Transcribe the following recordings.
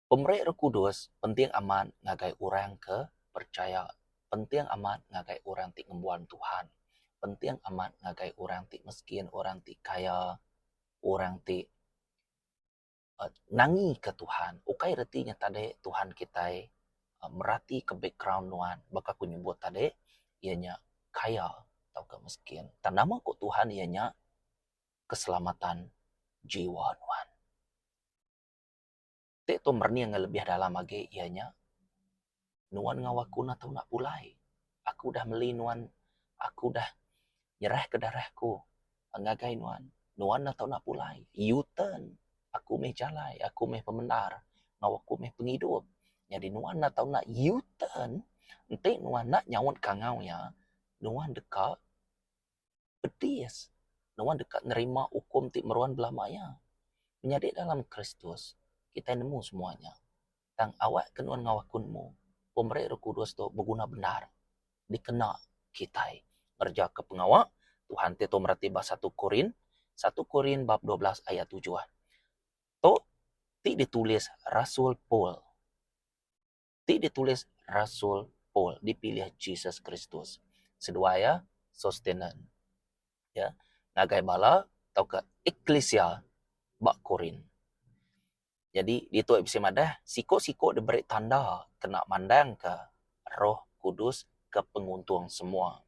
Pemeri Roh Kudus penting amat ngagai orang ke percaya, penting amat ngagai orang ti ngembuan Tuhan, penting amat ngagai orang ti miskin, orang ti kaya, orang ti nangika Tuhan. Ukai reti nya tadi Tuhan kitai meratika background nuan baka ku nyebut tadi iya nya kaya tauka miskin. Tang nama ku Tuhan iya nya keselamatan jiwa nuan. Ti tu merening enggau lebih dalam agi iya nya nuan enggau aku enda tau enda pulai. Aku udah meli nuan, aku udah nyerahka darah aku ngagai nuan. Nuan enda tau enda pulai. U-turn. Aku meh jalai, aku meh pemendar enggau aku meh pengidup. Nyadi nuan enda tau enda U-turn enti nuan enda nyaut kangau iya, nuan deka pedis. Nuan deka nerima ukum ti meruan belama iya. Menyadi dalam Kristus, kitai nemu semua nya. Tang awak ke nuan enggau aku nemu, pemeri Roh Kudus tu beguna bendar dikena kitai ngerejaka pengawa Tuhan ti tu mereti ba satu Korin, satu Korin bab 12 ayat tujuh. Tu ti ditulis Rasul Paul. ti ditulis Rasul Paul dipilih Jesus Kristus seduai iya Sostenen ya ngagai bala tauka eklisia ba Korint. Jadi ditu bisi madah siko-siko diberi tanda kena mandangka Roh Kudus ke penguntung semua.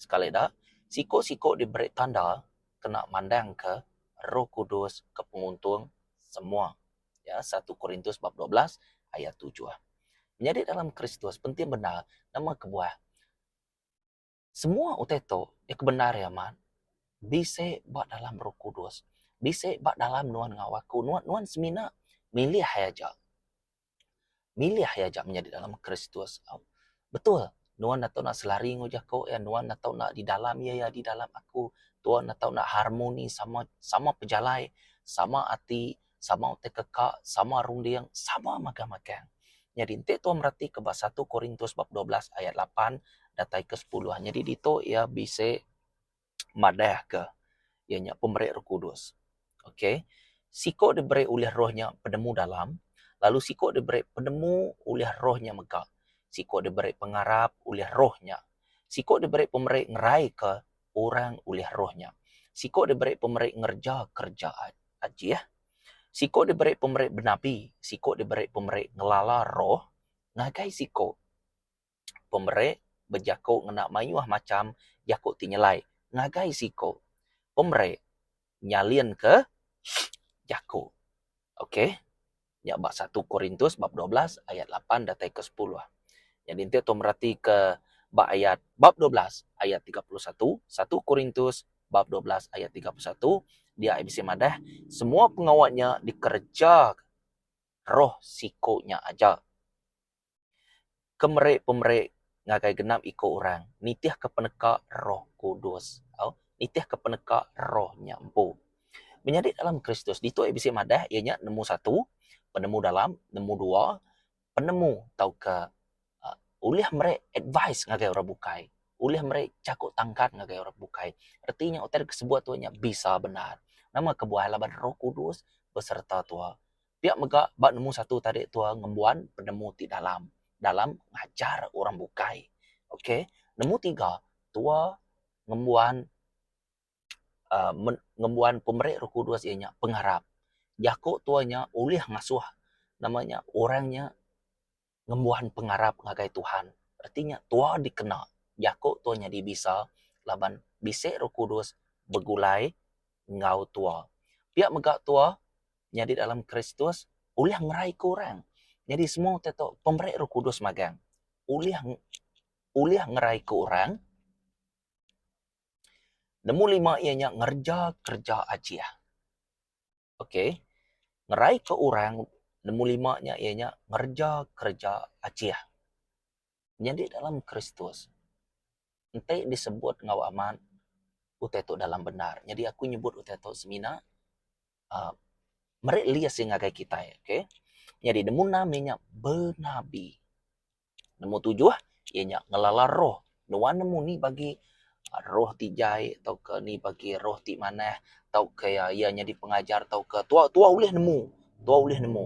Sekali da, siko-siko diberi tanda kena mandangka Roh Kudus ke penguntung semua. Ya, 1 Korintus bab 12 ayat 7. Menyadi dalam Kristus penting bendar nama kebuah semua utai tu iya ke bendar iya amat bisi ba dalam Roh Kudus, bisi ba dalam nuan enggau aku. Nuan nuan semina milih aja. Milih iya aja menyadi dalam Kristus. Betul, nuan enda tau nak selari enggau jaku iya, nuan enda tau nak di dalam iya, iya di dalam aku. Tuan enda tau nak harmoni sama sama pejalai, sama ati, sama utai keka, sama runding, sama magang-magang. Nyadi enti tuan meratika ba satu Korintus bab 12 ayat lapan datai ke sepuluh. Nyadi ditu iya bisi madahka iya nya pemeri Roh Kudus. Okey. Siko diberi ulih roh nya penemu dalam, lalu siko diberi penemu ulih roh nya mega. Siko diberi pengarap ulih roh nya. Siko diberi pemeri ngeraika orang ulih roh nya. Siko diberi pemeri ngereja kereja ajih. Siko diberi pemeri benabi, siko diberi pemeri ngelala roh ngagai siko. Pemeri bejaku ngena mayuh macham jaku ti nyelai ngagai siku pemeri nyalinka jaku. Ok. Nya ba satu Korintus bab 12 ayat lapan datai ke sepuluh. Nyadi enti tu meratika ba ayat bab 12 ayat 31, satu Korintus bab 12 ayat 31 dia bisi madah semua pengawa nya dikereja roh siku nya aja. Ke meri pemeri ngagai genap iku orang nitihka peneka Roh Kudus au nitihka peneka Roh nya empu. Menyadi dalam Kristus ditu iya bisi madah iya nya nemu satu penemu dalam, nemu dua penemu tauka uhh ulih meri advice ngagai orang bukai, ulih meri jaku tangkan ngagai orang bukai. Reti nya utai ke sebut tu nya bisa bendar. Nama kebuah laban Roh Kudus besereta tuwa. Pia mega ba nemu satu tadi tua ngembuan penemu ti dalam dalam ngajar orang bukai. Ok nemu tiga tua ngembuan uhh ngembuan pemeri roh kudus iya nya pengarap. Jaku tua nya ulih ngasuh nama nya orang nya ngembuan pengarap ngagai Tuhan. Reti nya tua dikena jaku tua nyadi bisa laban bisi Roh Kudus begulai enggau tua. Pia mega tua nyadi dalam Kristus ulih ngeraika orang. Nyadi semua utai tu pemeri Roh Kudus magang ulih ulih ngeraika orang. Nemu lima iya nya ngereja kereja ajih. Ok. Ngeraika orang nemu lima nya iya nya ngereja kereja ajih. Nyadi dalam Kristus enti disebut enggau amat utai tu dalam bendar. Nyadi aku nyebut utai tu semina uhh meri list ngagai kitai ok. Nyadi nemu enam iya nya benabi. Nemu tujuh iya nya ngelala roh. Nuan nemu ni bagi roh ti jai tauka ni bagi roh ti manah tauka iya iya nyadi pengajar tauka tua tua ulih nemu. Tua ulih nemu.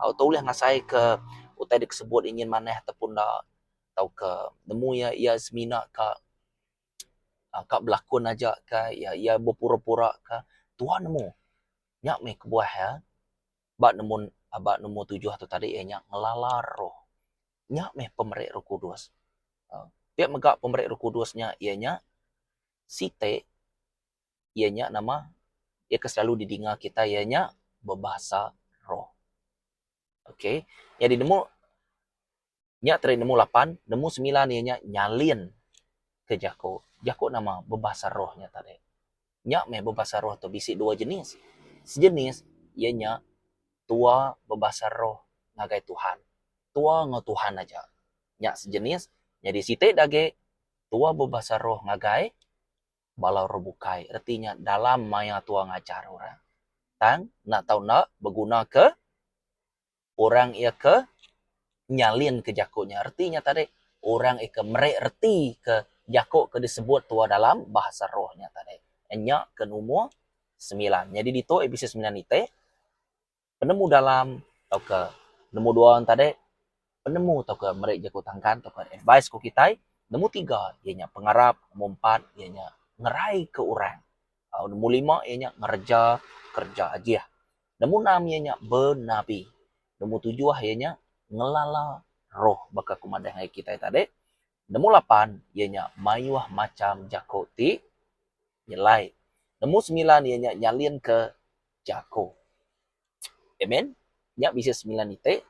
Au tu ulih ngasai ke utai disebut ingin manah ataupun enda tauka nemu iya iya semina ka ka belakun aja ka iya iya bepura-pura ka tuan nemu. Nya meh kebuah iya ba nemu ba nemu tujuh tu tadi iya nya ngelala roh. Nya meh pemeri roh kudus. Pia mega pemeri roh kudus nya iya nya siti iya nya nama iya ke selalu didinga kitai iya nya bebahasa roh. Okay nyadi nemu nya tadi nemu lapan nemu semilan iya nya nyalin ke jaku. Jaku nama bebahasa roh nya tadi. Nya meh bebahasa roh tu bisi dua jenis. Sejenis iya nya tua bebahasa roh ngagai Tuhan. Tua enggau Tuhan aja. Nya sejenis nyadi siti da agi tua bebahasa roh ngagai bala orang bukai reti nya dalam maya tua ngajar orang. Tang enda tau enda beguna ke orang iya ke nyalin ke jaku nya. Reti nya tadi orang iya ke meri reti ke jaku ke disebut tua dalam bahasa roh nya tadi. Nya ke numur semilan. Nyadi ditu bisi semilan iti penemu dalam tauka nemu dua ne tadi penemu tauka meri jaku tangkan tauka advice ku kitai. Nemu tiga iya nya pengarap, nemu empat iya nya ngerai ke orang. Nemu lima iya nya ngereja kereja ajih. Nemu enam iya nya benabi. Nemu tujuh iya nya ngelala roh baka ku madah ngagai kitai tadi. Nemu lapan iya nya mayuh macham jaku ti nyelai. Nemu semilan iya nya nyalin ke jaku. Amen. Nya bisi semilan iti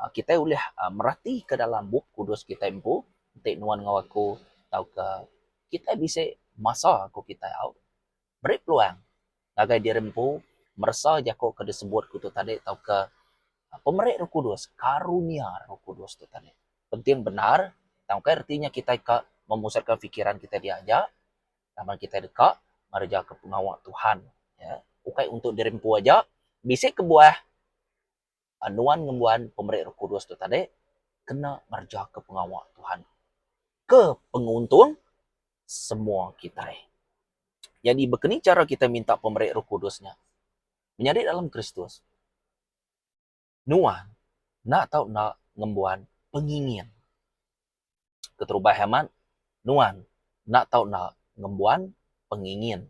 kitai ulih meratika dalam bup kudus kitai empu enti nuan enggau aku tauka kitai bisi masa ku kitai au beri peluang ngagai diri empu meresa jaku ke disebut ku tu tadi tauka pemeri roh kudus karunia roh kudus tu tadi. Penting bendar tang ukai reti nya kitai ka memusatkan fikiran kitai dia aja laban kitai deka ngerejaka pengawa Tuhan ya ukai untuk diri empu aja bisi kebuah nuan ngembuan pemeri Roh Kudus tu tadi kena ngerejaka pengawa Tuhan ke penguntung semua kitai. Jadi baka ni chara kitai minta pemeri Roh Kudus nya? Menyadi dalam Kristus, nuan enda tau enda ngembuan pengingin. Keterubah amat, nuan enda tau enda ngembuan pengingin.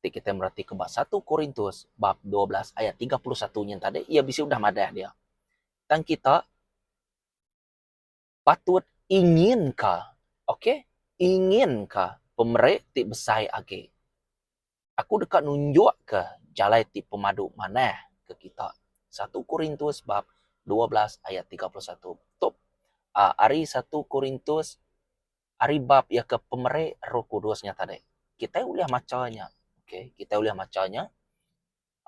Ti kitai meratika ba satu Korintus bab 12 ayat 31 nyin tadi, iya bisi udah madah dia. Tang kita patut inginka, okay, inginka pemeri ti besai agi. Aku deka nunjukka jalai ti pemadu manah ke kita. Satu Korintus bab 12 ayat 31. Tu ari satu Korintus ari bab iya ke pemeri Roh Kudus nya tadi. Kitai ulih macha nya. Okay, kitai ulih macha nya.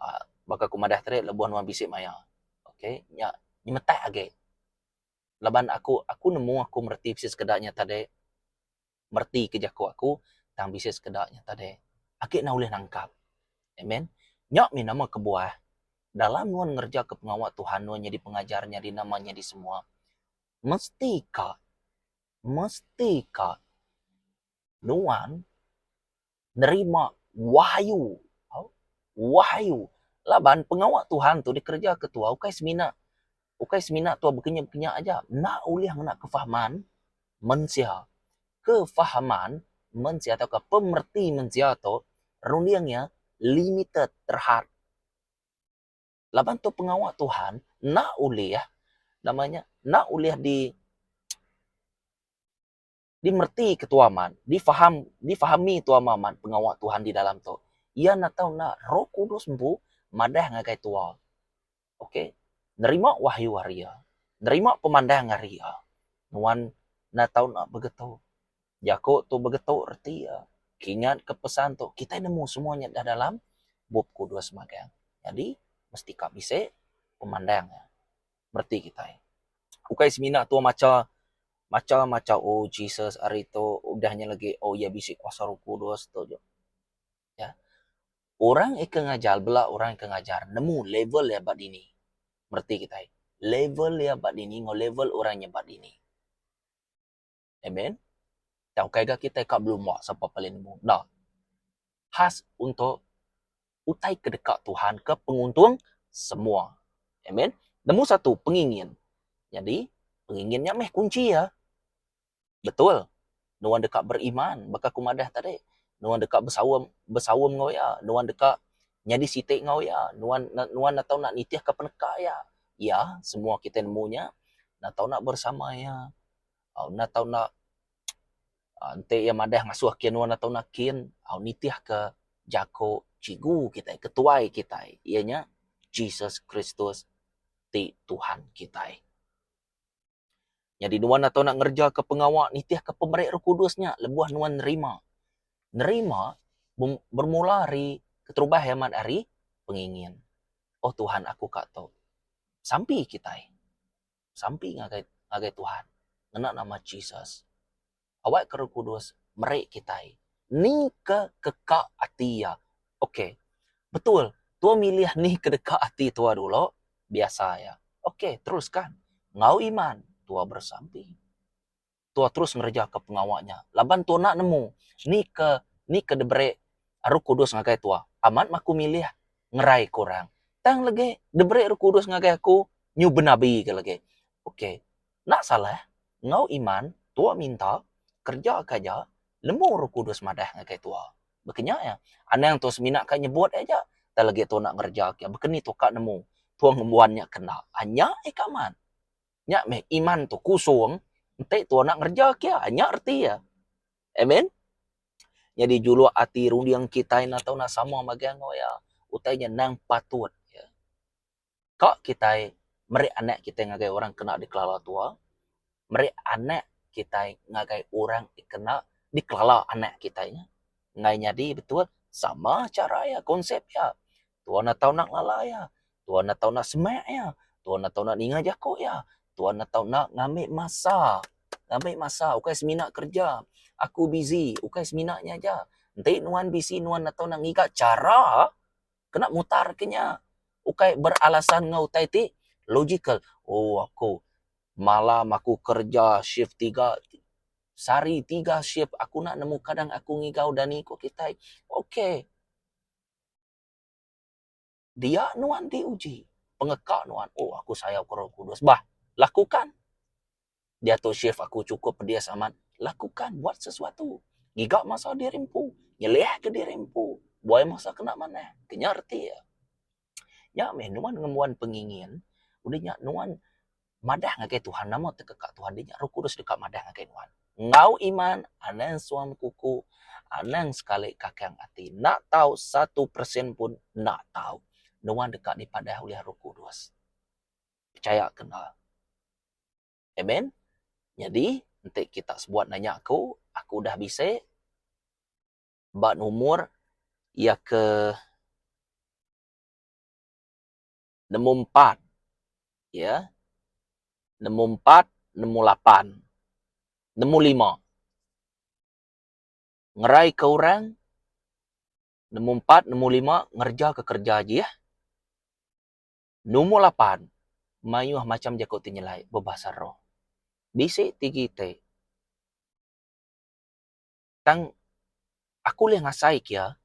Aaa baka ku madah tadi lebuh nuan bisi maya. Okay, nya nyemetak agi. Laban aku aku nemu aku mereti bisi sekeda nya tadi. Mereti ke jaku aku tang bisi sekeda nya tadi agi enda ulih nangkap. Amen. Nya mih nama kebuah dalam nuan ngereja ke pengawa Tuhan nuan nyadi pengajar nyadi nama nyadi semua mesti ka mesti ka nuan nerima wahyu wahyu laban pengawa Tuhan tu dikereja ke tua ukai semina ukai semina tua bekenya-bekenya aja enda ulih ngena kefahaman mensia. Kefahaman mensia tauka pemereti mensia tu runding iya limited terhad. Laban tu pengawa Tuhan enda ulih nama nya enda ulih di dimereti ke tua amat, difaham difahami tua amat pengawa Tuhan di dalam tu. Iya enda tau enda Roh Kudus empu madah ngagai tua. Okay, nerima wahyu ari iya, nerima pemandang ari iya. Nuan enda tau enda begetu. Jaku tu begetu reti iya. Kingat ke pesan tu kitai nemu semua nya dah dalam Bup Kudus magang. Nyadi mesti ka bisi pemandang iya. Mereti kitai. Ukai semina tua macha macha macha oh Jesus ari tu udah nya lagi oh iya bisi kuasa roh kudus tu ju. Ya. Orang ika ngajar bela orang ika ngajar nemu level iya ba dini. Mereti kitai. Level iya ba dini enggau level orang nya ba dini. Amen. Tang ukai ga kitai ka belumba sapa paling nemu. Enda. Khas untuk utai ke deka Tuhan ke penguntung semua. Amen. Nemu satu, pengingin. Nyadi, pengingin nya meh kunchi iya. Betul, nuan deka beriman baka ku madah tadi. Nuan deka besaum besaum enggau iya, nuan deka nyadi siti enggau iya, nuan nuan enda tau nak nitihka peneka iya. Iya, semua kitai nemu nya, enda tau nak bersama iya, enda tau nak enti iya madah ngasuh kin nuan enda tau nak kin, nitihka jaku cikgu kitai, ketuai kitai iya nya Jesus Kristus ti Tuhan kitai. Nyadi nuan atau nak ngerejaka pengawa nitihka pemeri Roh Kudus nya lebuh nuan nerima. Nerima bermula ari keterubah iya amat ari pengingin. Oh Tuhan aku ka tu. Sampi kitai. Sampi ngagai ngagai Tuhan ngena nama Jesus. Awakka Roh Kudus meri kitai ni ke keka ati iya. Ok. Betul, tua milih ni ke deka ati tua dulu, biasa iya. Ok, teruskan. Enggau iman, tua beresampi. Tua terus ngerejaka pengawa nya laban tua enda nemu ni ke ni ke diberi Roh Kudus ngagai tua. Amat meh aku milih ngeraika orang. Tang legi diberi Roh Kudus ngagai aku nyu benabi ke legi. Ok. Enda salah, enggau iman tua minta kereja ke aja nemu Roh Kudus madah ngagai tua. Baka nya iya. Anang tua semina ka nyebut aja tang lagi tua enda ngereja ke. Baka ni tua ka nemu tua ngembuan nya ke enda. Nya iya ka amat. Nya meh iman tu kusung enti tua enda ngereja ke iya. Nya reti iya. Amen. Nyadi juluk ati runding kitai enda tau enda sama magang enggau iya. Utai nya endang patut. Ka kitai meri anak kitai ngagai orang kena dikelala tua, meri anak kitai ngagai orang ti kena dikelala anak kitai nya. Enggai nyadi betul sama chara iya konsep iya. Tua enda tau nak ngelala iya, tua enda tau nak semak iya, tua enda tau nak ninga jaku iya, tua enda tau nak ngambi masa, ngambi masa ukai semina kerja. Aku busy ukai semina nya aja. Enti nuan busy nuan enda tau nak ngiga chara Kena mutar ke nya. Ukai beralasan enggau utai ti logical. Oh aku malam aku kerja shift tiga sehari tiga shift aku enda nemu kadang aku ngigau dani ku kitai. Ok. Dia nuan diuji pengeka nuan oh aku sayau ke roh kudus. Bah lakukan. Diatu shift aku chukup pedis amat, lakukan buat sesuatu. Giga masa diri empu, nyeliahka diri empu, buai masa kena manah. Ke nya reti iya. Nya meh nuan ngembuan pengingin, udah nya nuan madah ngagai Tuhan nama tekeka Tuhan dinya Roh Kudus deka madah ngagai nuan. Enggau iman anang suam kuku, anang sekali kakang ati. Enda tau satu persen pun enda tau. Nuan deka dipadah ulih Roh Kudus. Pechaya ke enda. Amen. Nyadi, enti kita sebuat nanya aku, aku udah bisi ba numur iya ke nemu empat. Ya. Nemu empat, nemu lapan, nemu lima. Ngeraika orang nemu empat, nemu lima ngerejaka kereja aja iya. Numur lapan, mayuh macham jaku ti nyelai bebasa roh. Bisi ti iti. Tang aku ulih ngasai kia,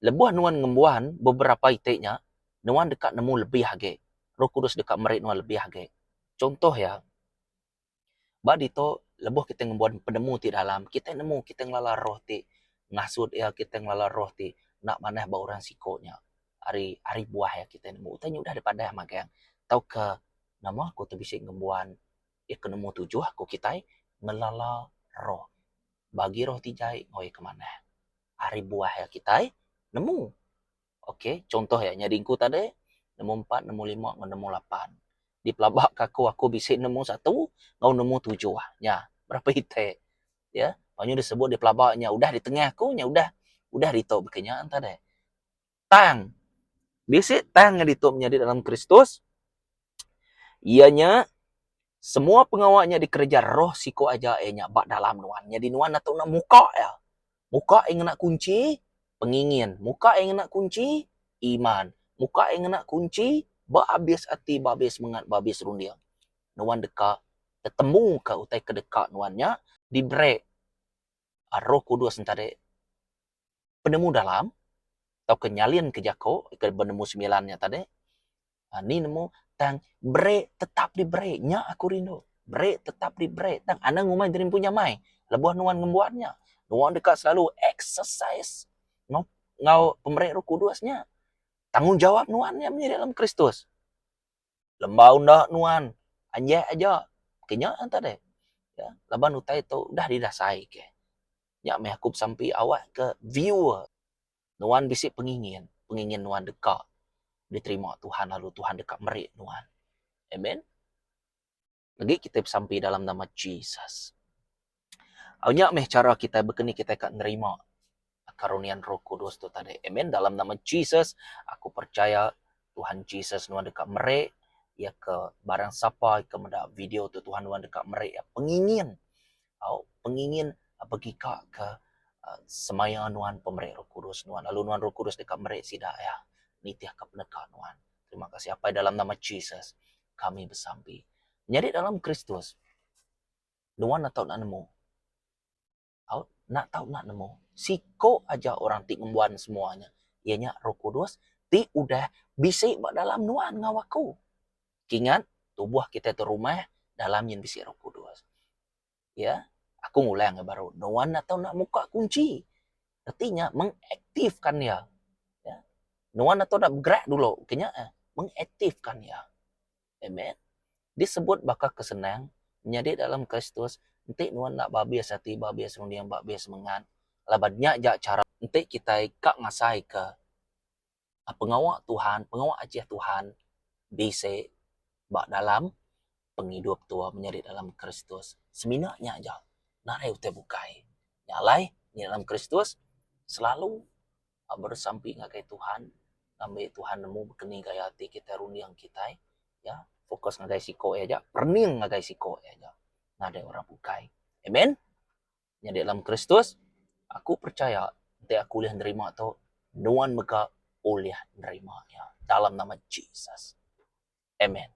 lebuh nuan ngembuan beberapa iti nya, nuan deka nemu lebih agi. Roh Kudus deka meri nuan lebih agi. Chunto iya, ba ditu lebuh kitai ngembuan penemu ti dalam, kitai nemu kitai ngelala roh ti ngasut iya, kitai ngelala roh ti enda manah ba orang siko nya. Ari ari buah iya kitai nemu. Utai nya udah dipadah magang tauka nama ku ti bisi ngembuan iya ke nemu tujuh ku kitai ngelala roh. Bagi roh ti jai enggau iya ke manah. Ari buah iya kitai nemu. Ok chuntoh iya nyadi engku tadi nemu empat, nemu lima enggau nemu lapan. Dipelaba ka aku, aku bisi nemu satu enggau nemu tujuh. Nya berapa iti ya. Panyu disebut dipelaba nya udah ditengah aku nya udah udah ditu baka nya enta deh. Tang bisi tang nya ditu menyadi dalam Kristus iya nya semua pengawa nya dikereja roh siku aja iya nya ba dalam nuan. Nyadi nuan atu nak muka iya. Muka iya ngena kunchi pengingin, muka iya ngena kunchi iman, muka iya ngena kunchi ba abis ati, ba abis semengat, ba abis runding. Nuan deka tetemuka utai ke deka nuan nya diberi Roh Kudus enta dek penemu dalam tauka nyalin ke jako ke benemu semilan nya tadi ni nemu. Tang beri tetap diberi. Nya aku rindu. Beri tetap diberi. Tang anang ngumbai diri empu nyamai lebuh nuan ngembuan nya. Nuan deka selalu exercise enggau enggau pemeri Roh Kudus nya. Tanggungjawab nuan nya menyadi dalam Kristus. Lembau enda nuan anjak aja. Ke nya enta deh. Ya, laban utai tu udah didasai ke. Nya meh aku besampi awak ke viewer Nuan bisi pengingin, pengingin nuan deka diterima Tuhan lalu Tuhan deka meri nuan. Amen. Lagi kitai besampi dalam nama Jesus. Au nya meh cara kitai bekeni kitai ka nerima karunian Roh Kudus tu tadi. Amen. Dalam nama Jesus, aku percaya Tuhan Jesus nuan deka meri iya ke barang sapa ke meda video tu Tuhan nuan deka meri iya pengingin Au pengingin begika ke semaya nuan pemeri Roh Kudus nuan lalu nuan Roh Kudus deka meri sida iya nitihka peneka nuan. Terima kasih Apai dalam nama Jesus kami besampi. Nyadi dalam Kristus nuan enda tau enda nemu. Au enda tau enda nemu siko aja orang ti ngembuan semua nya iya nya Roh Kudus ti udah bisi ba dalam nuan enggau aku. Kingat tubuh kitai tu rumah dalam nyin bisi Roh Kudus. Ya, aku ngulang ga baru. Nuan atau enda muka kunchi. Reti nya mengaktifkan iya. Ya. Nuan atau enda bergerak dulu ke nya eh, mengaktifkan iya. Amen. Disebut baka ke senang menyadi dalam Kristus enti nuan enda babis ati, babis runding, babis semengat laban nya ja chara enti kitai ka ngasaika pengawa Tuhan, pengawa ajih Tuhan bisi ba dalam pengidup tua menyadi dalam Kristus. Semina nya aja, nadai utai bukai. Nya alai, nyadi dalam Kristus selalu beresampi ngagai Tuhan ngambi Tuhan nemu bekeni gaya ati kitai, runding kitai ya fokus ngagai siko iya aja, perening ngagai siko iya aja nadai orang bukai. Amen. Nyadi dalam Kristus, aku percaya enti aku ulih nerima tu, nuan mega ulih nerima iya dalam nama Jesus. Amen.